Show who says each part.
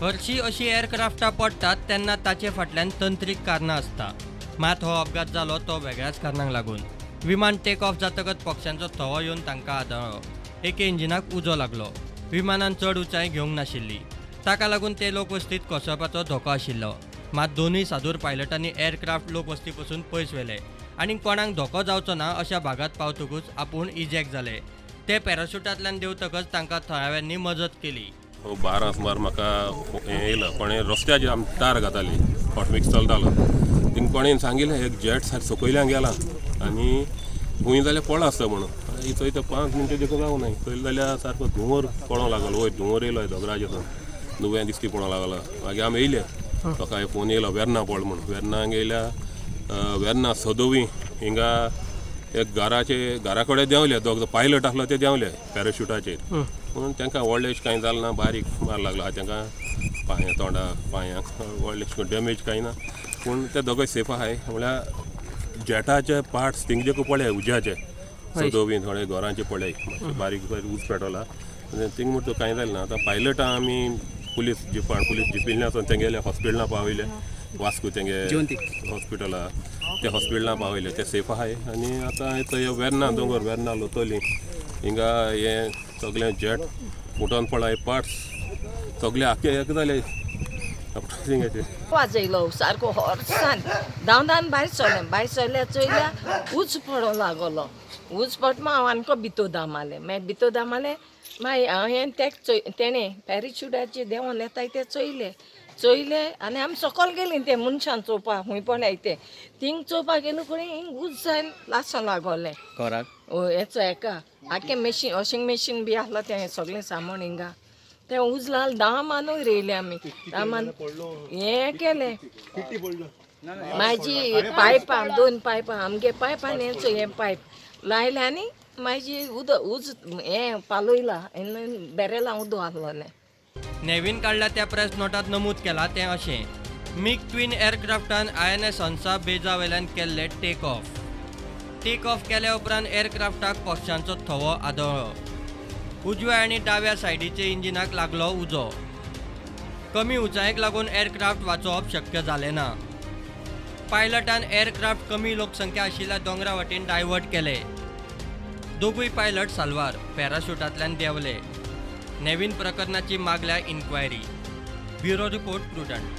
Speaker 1: हरशी अशी एअरक्राफ्टां पडटात तेन्ना ताचे फाटल्यान तंत्रीक कारणां आसता. मात हो अपघात जालो तो वेगळ्याच कारणांक लागून. विमान टेक ऑफ जातकच पक्ष्यांचो थवो येवन तांकां आदळ्ळो. एके इंजिनाक उजो लागलो. विमानान चड उंचाय घेवंक नाशिल्ली, ताका लागून ते लोकवस्तीत कोसळपाचो धोको आशिल्लो. मात दोनूय सादूर पायलटांनी एअरक्राफ्ट लोकवस्ती पसून पयस व्हेले आनी कोणाक धोको जावचो ना अशा भागात पावतकूच आपूण इजॅक्ट जाले. ते पॅराशुटांतल्यान देंवतकच तांकां थळाव्यांनी मजत केली.
Speaker 2: 12 सुमार म्हाका हें येयलो, कोणें रस्त्याचेर आमी तार घाताली, हॉटमिक्स चलतालो, तिंगा कोणें सांगिल्लें एक जेट सारकें सकयल्यान गेला आनी खंय जाल्यार पडला आसता म्हणून. चोयता 5 मिनटां देखून जावं नाय, चोयलें जाल्यार सारको धुंवर पडोंक लागलो, वयर धुंवर येयलो दोंगराचेर नुवें दिसती पडोंक लागलो. मागीर आमी येयले, लोकांक फोन येयलो वेर्ना पड म्हणून. वेर्नाक येयल्या, वेर्ना सदोवी हिंगा एक घराचे घरा कडेन देंवले, दोग पायलट आसलो ते देंवले पॅराशुटाचेर. पूण तांकां व्हडलें कांय जालें ना, बारीक मार लागलो आहा तांकां पांया तोंडाक पांयांक, व्हडलें डॅमेज कांय ना, पूण ते दोगय सेफ आहाय. म्हळ्यार जेटाचे पार्ट्स थिंग जे पळय उज्याचे सदोवी थोडे घरांचे पळय बारीक बारीक उज पेटवला थिंग म्हणटा कांय जालें ना. आतां पायलटां आमी पुलीस जिपान पुलीस जिपीन वचोन तेंगेले हॉस्पिटलां पावयले, वास्को तेंगे हॉस्पिटला, ते हॉस्पिटलां पावयले, ते सेफ आहाय. आनी आतां थंय वेर्ना दोंगर वेर्ना लोतोली हिंगा हें सगळें जेट फुटोन पडला, पार्ट्स सगळे आख्खे एक जाले.
Speaker 3: वाजयलो सारको हॉर्सान धांवन धांवन भायर सरलें. भायर सरल्या चोयल्या उज पडोंक लागलो. उज पडट हांव आमको भितर दामालें. मागीर भितर दामालें, मागीर हांवें तेक चोय तेणें पॅराशुटाचेर देंवोन येताय ते चोयले चोयले आनी आमी सकल गेलीं ते मनशान चोवपाक खूंय पडल्याय ते. थिंग चोवपाक गेलो फुडें हिंग उज जायन लासूं लागोलें
Speaker 4: घराक
Speaker 3: हेचो हेका आख्खें मेशीन वॉशिंग मेशीन बी आसलो तें सगळें सामान हिंगा तें उज लाल दामानूय रोयलें आमी. दामान हें केलें म्हाजी पायपां, 2 पायपां आमगे पायपां हेंचो हें पायप लायलें आनी म्हाजी उदक उज हें पालयला बॅरेलां उदक आसलोलें.
Speaker 1: नेव्हीन काडल्या त्या प्रेस नोटात नमूद केला तें अशें: मिग ट्विन एअरक्राफ्टान INS Hansa बेजा वेल्यान केल्ले टेक ऑफ. टेक ऑफ केल्या उपरांत एअरक्राफ्टाक पक्ष्यांचो थवो आदळ्ळो. उजव्या आनी डाव्या सायडीचे इंजिनाक लागलो उजो. कमी उंचायेक लागून एअरक्राफ्ट वाचोवप शक्य जालें ना. पायलटान एअरक्राफ्ट कमी लोकसंख्या आशिल्ल्या दोंगरा वटेन डायवर्ट केले. दोगूय पायलट साल्वार पॅराशुटांतल्यान देंवले. नेव्हीन प्रकरणाची मागल्या इन्क्वायरी. Bureau report, Prudent.